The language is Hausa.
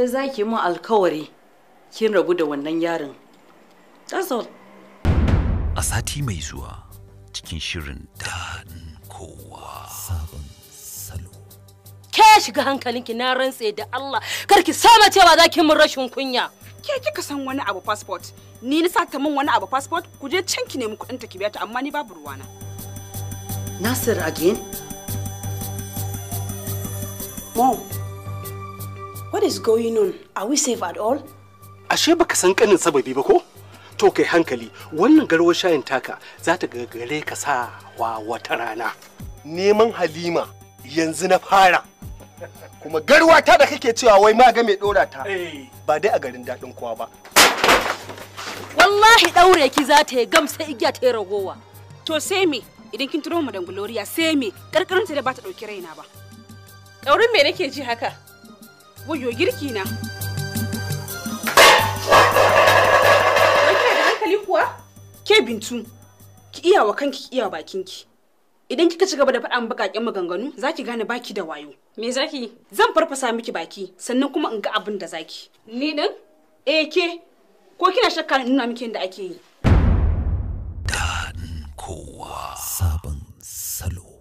Inda za ki mun alkawari kin rabu da wannan yaron. That's all. A sati mai zuwa cikin shirin Daɗin Kowa, Sabon Salo. Ke shiga hankalinki, na rantse da Allah kar ki sama cewa za ki mun rashin kunya. Ke kika san wani abu passport? Ni na sata min wani abu passport? Ku je can ki nemi kuɗin ta ki biya ta, amma ni babu ruwana. Nasir again? Mom, what is going on? Are we safe at all? Ashe baka san kanin sababi ba ko? To kai hankali, wannan garwar shayin taka za ta gagare ka sa wa wata rana. Neman Halima yanzu na fara. Kuma garwata da kake cewa wai ma ga mai dora ta, ba dai a garin Daɗin Kowa ba. Wallahi daure ki za ta yi gamsa igiya ta yi ragowa. To sai me idan kin turo Madam Gloria, sai me? Karkarinta da ba ta dauki raina ba. Ƙaurin me nake ji haka? Wayo girki na. Wai kina da hankali kuwa? Ke Bintu, ki iya wa kanki, ki iya wa bakinki. Idan kika ci gaba da faɗa min baƙaƙen maganganu, za ki gane baki da wayo. Me zaki? Zan farfasa miki baki, sannan kuma in ga abin da zaki. Ni din? Eh ke, ko kina shakka in nuna miki yadda ake yi? Daɗin Kowa, Sabon Salo.